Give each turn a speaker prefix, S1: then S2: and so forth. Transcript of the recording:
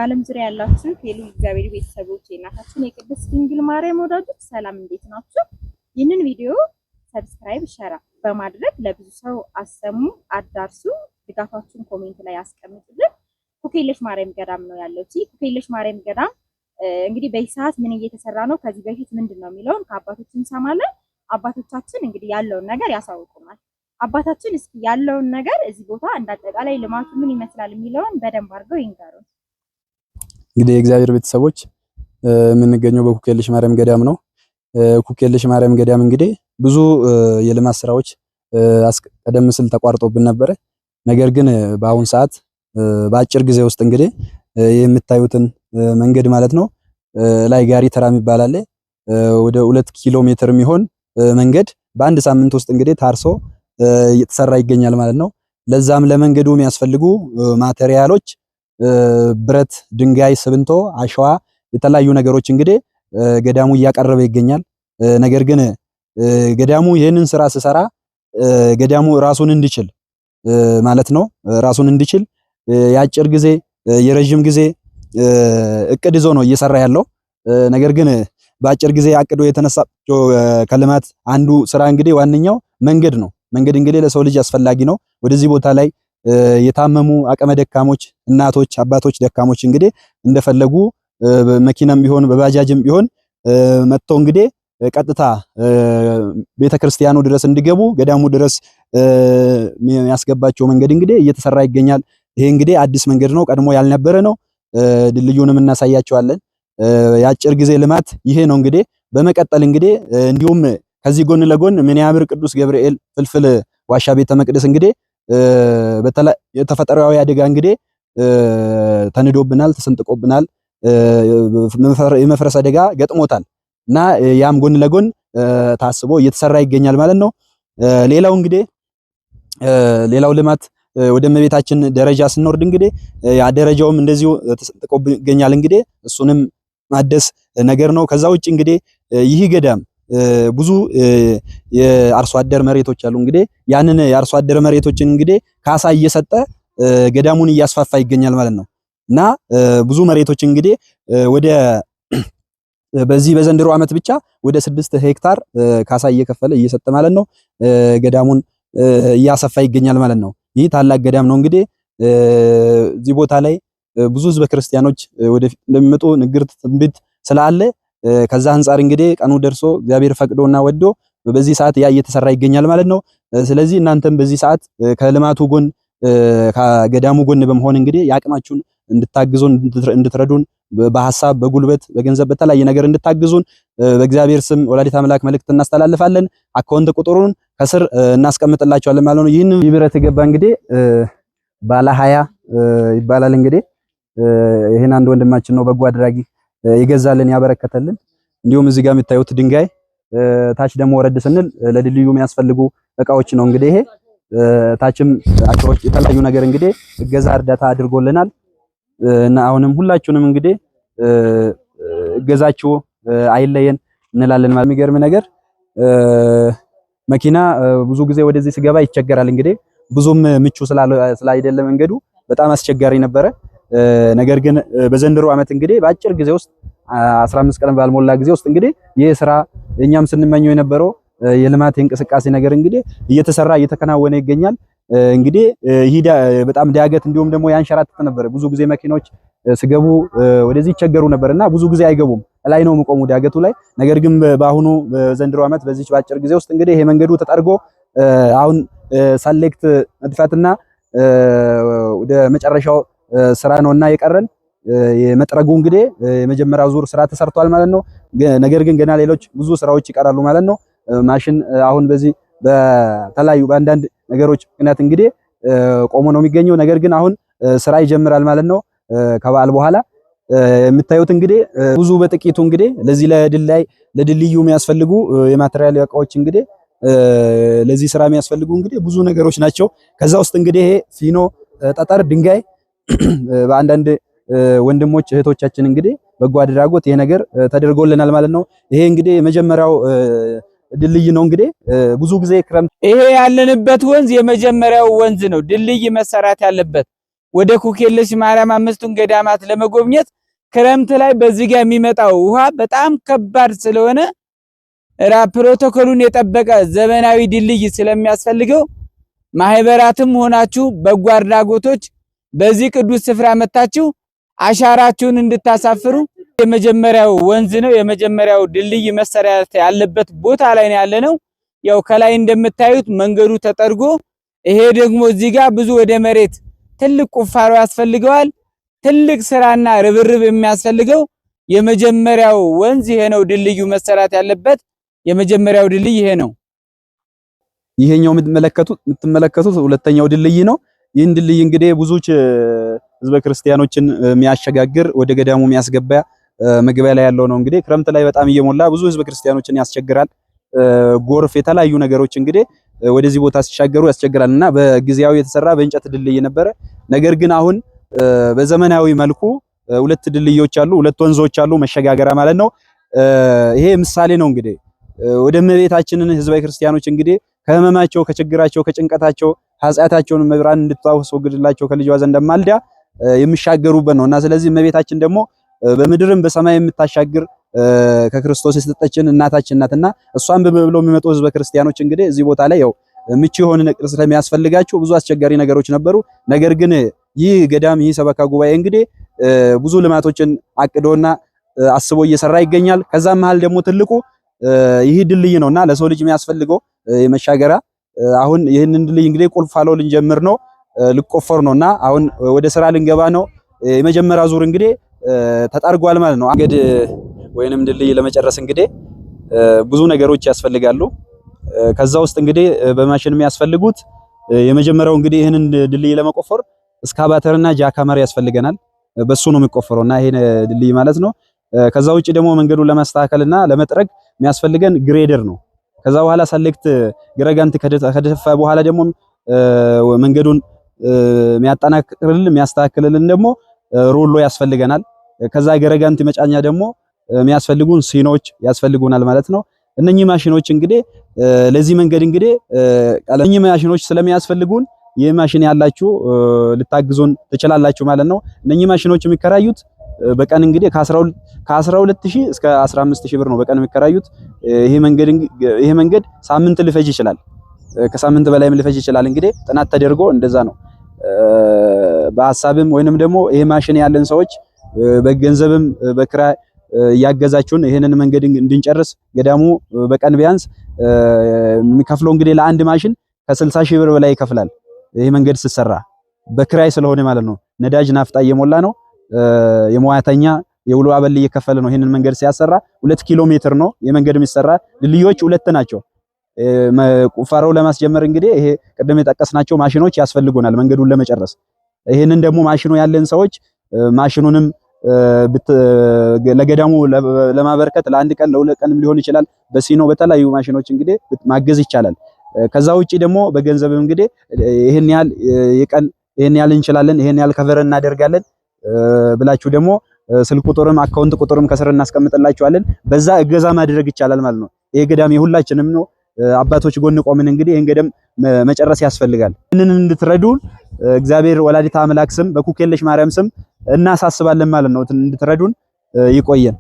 S1: በዓለም ዙሪያ ያላችሁ የልዑል እግዚአብሔር ቤተሰቦች፣ የእናታችን የቅድስት ድንግል ማርያም ወዳጆች ሰላም፣ እንዴት ናችሁ? ይህንን ቪዲዮ subscribe፣ share በማድረግ ለብዙ ሰው አሰሙ፣ አዳርሱ። ድጋፋችሁን comment ላይ አስቀምጡልን። ኩክየለሽ ማርያም ገዳም ነው ያለው። ኩክየለሽ ማርያም ገዳም እንግዲህ በዚህ ሰዓት ምን እየተሰራ ነው፣ ከዚህ በፊት ምንድን ነው የሚለውን ከአባቶች እንሰማለን። አባቶቻችን እንግዲህ ያለውን ነገር ያሳውቁናል። አባታችን እስኪ ያለውን ነገር እዚህ ቦታ እንዳጠቃላይ ልማቱ ምን ይመስላል የሚለውን በደንብ አድርገው ይንገሩን።
S2: እንግዲህ የእግዚአብሔር ቤተሰቦች፣ የምንገኘው በኩክየለሽ ማርያም ገዳም ነው። ኩክየለሽ ማርያም ገዳም እንግዲህ ብዙ የልማት ስራዎች ቀደም ሲል ተቋርጦብን ነበረ። ነገር ግን በአሁን ሰዓት በአጭር ጊዜ ውስጥ እንግዲህ የምታዩትን መንገድ ማለት ነው፣ ላይ ጋሪ ተራ የሚባል አለ፣ ወደ 2 ኪሎ ሜትር የሚሆን መንገድ በአንድ ሳምንት ውስጥ እንግዲህ ታርሶ እየተሰራ ይገኛል ማለት ነው። ለዛም ለመንገዱ የሚያስፈልጉ ማቴሪያሎች ብረት፣ ድንጋይ፣ ሲሚንቶ፣ አሸዋ፣ የተለያዩ ነገሮች እንግዲህ ገዳሙ እያቀረበ ይገኛል። ነገር ግን ገዳሙ ይህንን ስራ ሲሰራ ገዳሙ ራሱን እንዲችል ማለት ነው፣ ራሱን እንዲችል የአጭር ጊዜ የረጅም ጊዜ እቅድ ይዞ ነው እየሰራ ያለው። ነገር ግን በአጭር ጊዜ አቅዶ የተነሳ ከልማት አንዱ ስራ እንግዲህ ዋነኛው መንገድ ነው። መንገድ እንግዲህ ለሰው ልጅ አስፈላጊ ነው። ወደዚህ ቦታ ላይ የታመሙ አቅመ ደካሞች፣ እናቶች፣ አባቶች፣ ደካሞች እንግዲህ እንደፈለጉ በመኪናም ቢሆን በባጃጅም ቢሆን መጥተው እንግዲህ ቀጥታ ቤተክርስቲያኑ ድረስ እንዲገቡ ገዳሙ ድረስ የሚያስገባቸው መንገድ እንግዲህ እየተሰራ ይገኛል። ይሄ እንግዲህ አዲስ መንገድ ነው፣ ቀድሞ ያልነበረ ነው። ድልድዩንም እናሳያቸዋለን። የአጭር ጊዜ ልማት ይሄ ነው እንግዲህ። በመቀጠል እንግዲህ እንዲሁም ከዚህ ጎን ለጎን ምንያምር ቅዱስ ገብርኤል ፍልፍል ዋሻ ቤተ መቅደስ እንግዲህ የተፈጥሯዊ አደጋ እንግዲህ ተንዶብናል፣ ተሰንጥቆብናል፣ የመፍረስ አደጋ ገጥሞታል እና ያም ጎን ለጎን ታስቦ እየተሰራ ይገኛል ማለት ነው። ሌላው እንግዲህ ሌላው ልማት ወደ እመቤታችን ደረጃ ስንወርድ እንግዲህ ያ ደረጃውም እንደዚሁ ተሰንጥቆ ይገኛል። እንግዲህ እሱንም ማደስ ነገር ነው። ከዛ ውጭ እንግዲህ ይህ ገዳም ብዙ የአርሶ አደር መሬቶች አሉ። እንግዲህ ያንን የአርሶ አደር መሬቶችን እንግዲህ ካሳ እየሰጠ ገዳሙን እያስፋፋ ይገኛል ማለት ነው። እና ብዙ መሬቶች እንግዲህ ወደ በዚህ በዘንድሮ ዓመት ብቻ ወደ 6 ሄክታር ካሳ እየከፈለ እየሰጠ ማለት ነው፣ ገዳሙን እያሰፋ ይገኛል ማለት ነው። ይህ ታላቅ ገዳም ነው። እንግዲህ እዚህ ቦታ ላይ ብዙ ህዝበ ክርስቲያኖች ወደፊት እንደሚመጡ ንግርት ትንቢት ስላለ ከዛ አንጻር እንግዲህ ቀኑ ደርሶ እግዚአብሔር ፈቅዶና ወዶ በዚህ ሰዓት ያ እየተሰራ ይገኛል ማለት ነው። ስለዚህ እናንተም በዚህ ሰዓት ከልማቱ ጎን ከገዳሙ ጎን በመሆን እንግዲህ የአቅማችሁን እንድታግዙን፣ እንድትረዱን፣ በሐሳብ፣ በጉልበት፣ በገንዘብ፣ በተለያየ ነገር እንድታግዙን በእግዚአብሔር ስም ወላዲተ አምላክ መልእክት እናስተላልፋለን። account ቁጥሩን ከስር እናስቀምጥላችኋለን ማለት ነው። ይህን ብረት የገባ እንግዲህ ባለ 20 ይባላል። እንግዲህ ይህን አንድ ወንድማችን ነው በጎ አድራጊ የገዛልን ያበረከተልን። እንዲሁም እዚህ ጋር የምታዩት ድንጋይ፣ ታች ደግሞ ወረድ ስንል ለድልድዩ የሚያስፈልጉ እቃዎች ነው። እንግዲህ ይሄ ታችም አሸዋዎች፣ የተለያዩ ነገር እንግዲህ እገዛ እርዳታ አድርጎልናል እና አሁንም ሁላችሁንም እንግዲህ እገዛችሁ አይለየን እንላለን። ማለት የሚገርም ነገር መኪና ብዙ ጊዜ ወደዚህ ስገባ ይቸገራል። እንግዲህ ብዙም ምቹ ስላይደለ መንገዱ በጣም አስቸጋሪ ነበረ። ነገር ግን በዘንድሮ ዓመት እንግዲህ በአጭር ጊዜ ውስጥ፣ 15 ቀን ባልሞላ ጊዜ ውስጥ እንግዲህ ይህ ስራ እኛም ስንመኘው የነበረው የልማት የእንቅስቃሴ ነገር እንግዲህ እየተሰራ እየተከናወነ ይገኛል። እንግዲህ ይህ በጣም ዳገት እንዲሁም ደግሞ ያንሸራትት ነበር። ብዙ ጊዜ መኪኖች ስገቡ ወደዚህ ይቸገሩ ነበርና ብዙ ጊዜ አይገቡም። ላይ ነው የሚቆሙ ዳገቱ ላይ። ነገር ግን በአሁኑ በዘንድሮ ዓመት በዚች በአጭር ጊዜ ውስጥ እንግዲህ ይሄ መንገዱ ተጠርጎ አሁን ሰሌክት መድፋትና ወደ መጨረሻው ስራ ነውና የቀረን የመጥረጉ እንግዲህ የመጀመሪያው ዙር ስራ ተሰርቷል ማለት ነው። ነገር ግን ገና ሌሎች ብዙ ስራዎች ይቀራሉ ማለት ነው። ማሽን አሁን በዚህ በተለያዩ በአንዳንድ ነገሮች ምክንያት እንግዲህ ቆሞ ነው የሚገኘው። ነገር ግን አሁን ስራ ይጀምራል ማለት ነው። ከበዓል በኋላ የምታዩት እንግዲህ ብዙ በጥቂቱ እንግዲህ ለዚህ ለድል ላይ ለድልድዩ የሚያስፈልጉ የማቴሪያል እቃዎች እንግዲህ ለዚህ ስራ የሚያስፈልጉ እንግዲህ ብዙ ነገሮች ናቸው። ከዛ ውስጥ እንግዲህ ይሄ ፊኖ፣ ጠጠር፣ ድንጋይ በአንዳንድ ወንድሞች እህቶቻችን እንግዲህ በጎ አድራጎት ይሄ ነገር ተደርጎልናል ማለት ነው። ይሄ እንግዲህ የመጀመሪያው ድልድይ ነው። እንግዲህ ብዙ ጊዜ ክረምት
S3: ይሄ ያለንበት ወንዝ የመጀመሪያው ወንዝ ነው፣ ድልድይ መሰራት ያለበት። ወደ ኩክየለሽ ማርያም አምስቱን ገዳማት ለመጎብኘት ክረምት ላይ በዚህ ጋር የሚመጣው ውሃ በጣም ከባድ ስለሆነ ፕሮቶኮሉን የጠበቀ ዘመናዊ ድልድይ ስለሚያስፈልገው ማህበራትም ሆናችሁ በጎ አድራጎቶች በዚህ ቅዱስ ስፍራ መታችሁ አሻራችሁን እንድታሳፍሩ። የመጀመሪያው ወንዝ ነው። የመጀመሪያው ድልድይ መሰራት ያለበት ቦታ ላይ ነው ያለነው። ያው ከላይ እንደምታዩት መንገዱ ተጠርጎ ይሄ ደግሞ እዚህ ጋር ብዙ ወደ መሬት ትልቅ ቁፋሮ ያስፈልገዋል። ትልቅ ስራና ርብርብ የሚያስፈልገው የመጀመሪያው ወንዝ ይሄ ነው። ድልድዩ መሰራት ያለበት የመጀመሪያው ድልድይ ይሄ ነው።
S2: ይሄኛው የምትመለከቱት ሁለተኛው ድልድይ ነው። ይህን ድልድይ እንግዲህ ብዙ ህዝበ ክርስቲያኖችን የሚያሸጋግር ወደ ገዳሙ የሚያስገባ መግቢያ ላይ ያለው ነው። እንግዲህ ክረምት ላይ በጣም እየሞላ ብዙ ህዝበ ክርስቲያኖችን ያስቸግራል። ጎርፍ፣ የተለያዩ ነገሮች እንግዲህ ወደዚህ ቦታ ሲሻገሩ ያስቸግራል እና በጊዜያዊ የተሰራ በእንጨት ድልድይ ነበረ። ነገር ግን አሁን በዘመናዊ መልኩ ሁለት ድልድዮች አሉ፣ ሁለት ወንዞች አሉ፣ መሸጋገሪያ ማለት ነው። ይሄ ምሳሌ ነው እንግዲህ ወደ እመቤታችንን ህዝበ ክርስቲያኖች እንግዲህ ከህመማቸው፣ ከችግራቸው፣ ከጭንቀታቸው ኃጢአታቸውን መብራን እንድታስወግድላቸው ከልጇ ዘንድ ማልዳ የሚሻገሩበት ነው እና ስለዚህ እመቤታችን ደግሞ በምድርም በሰማይ የምታሻግር ከክርስቶስ የሰጠችን እናታችን ናትና እሷን ብለው የሚመጡ ህዝበ ክርስቲያኖች እንግዲህ እዚህ ቦታ ላይ ያው ምቹ የሆነ ነገር ስለሚያስፈልጋቸው ብዙ አስቸጋሪ ነገሮች ነበሩ። ነገር ግን ይህ ገዳም ይህ ሰበካ ጉባኤ እንግዲህ ብዙ ልማቶችን አቅዶና አስቦ እየሰራ ይገኛል። ከዛም መሃል ደግሞ ትልቁ ይህ ድልድይ ነውና ለሰው ልጅ የሚያስፈልገው የመሻገሪያ አሁን ይህንን ድልድይ እንግዲህ ቁልፍ አለው ልንጀምር ነው፣ ልቆፈር ነውና አሁን ወደ ስራ ልንገባ ነው። የመጀመሪያ ዙር እንግዲህ ተጠርጓል ማለት ነው። መንገድ ወይንም ድልድይ ለመጨረስ እንግዲህ ብዙ ነገሮች ያስፈልጋሉ። ከዛ ውስጥ እንግዲህ በማሽን የሚያስፈልጉት የመጀመሪያው እንግዲህ ይህንን ድልድይ ለመቆፈር excavator ና jackhammer ያስፈልገናል። በሱ ነው የሚቆፈረው እና ይሄን ድልድይ ማለት ነው። ከዛ ውጪ ደግሞ መንገዱን ለማስተካከልና ለመጥረግ የሚያስፈልገን grader ነው። ከዛ በኋላ select ገረጋንቲ ከደፋ በኋላ ደግሞ መንገዱን የሚያጠናክርልን የሚያስተካክልልን ደግሞ ሮሎ ያስፈልገናል። ከዛ ገረጋንቲ መጫኛ ደግሞ የሚያስፈልጉን ሲኖች ያስፈልጉናል ማለት ነው። እነኚህ ማሽኖች እንግዲህ ለዚህ መንገድ እንግዲህ እነኚህ ማሽኖች ስለሚያስፈልጉን ይህ ማሽን ያላችሁ ልታግዙን ትችላላችሁ ማለት ነው። እነኚህ ማሽኖች የሚከራዩት በቀን እንግዲህ ከ12000 እስከ 15000 ብር ነው በቀን የሚከራዩት። ይሄ መንገድ ሳምንት ሊፈጅ ይችላል፣ ከሳምንት በላይም ሊፈጅ ይችላል። እንግዲህ ጥናት ተደርጎ እንደዛ ነው። በሀሳብም ወይንም ደግሞ ይሄ ማሽን ያለን ሰዎች በገንዘብም በክራይ እያገዛችሁን ይሄንን መንገድ እንድንጨርስ ገዳሙ በቀን ቢያንስ የሚከፍለው እንግዲህ ለአንድ ማሽን ከ60 ሺህ ብር በላይ ይከፍላል። ይሄ መንገድ ሲሰራ በክራይ ስለሆነ ማለት ነው። ነዳጅ ናፍጣ እየሞላ ነው። የሙያተኛ የውሎ አበል እየከፈለ ነው። ይሄንን መንገድ ሲያሰራ 2 ኪሎ ሜትር ነው የመንገድ የሚሰራ። ድልድዮች ሁለት ናቸው። ቁፋሮው ለማስጀመር እንግዲህ ይሄ ቅድም የጠቀስናቸው ማሽኖች ያስፈልጉናል መንገዱን ለመጨረስ። ይሄንን ደግሞ ማሽኑ ያለን ሰዎች ማሽኑንም ለገዳሙ ለማበርከት ለአንድ ቀን ለሁለት ቀንም ሊሆን ይችላል። በሲኖ በተለያዩ ማሽኖች እንግዲህ ማገዝ ይቻላል። ከዛ ውጪ ደግሞ በገንዘብም እንግዲህ ይሄን ያህል የቀን ይሄን ያህል እንችላለን፣ ይሄን ያህል cover እናደርጋለን ብላችሁ ደግሞ ስልክ ቁጥርም account ቁጥርም ከስር እናስቀምጥላችኋለን። በዛ እገዛ ማድረግ ይቻላል ማለት ነው። ይሄ ገዳም የሁላችንም ነው። አባቶች ጎን ቆምን እንግዲህ ይሄን ገዳም መጨረስ ያስፈልጋል። ይህንን እንድትረዱን እግዚአብሔር ወላዲተ አምላክ ስም በኩክየለሽ ማርያም ስም እናሳስባለን ማለት ነው። እንድትረዱን ይቆየን።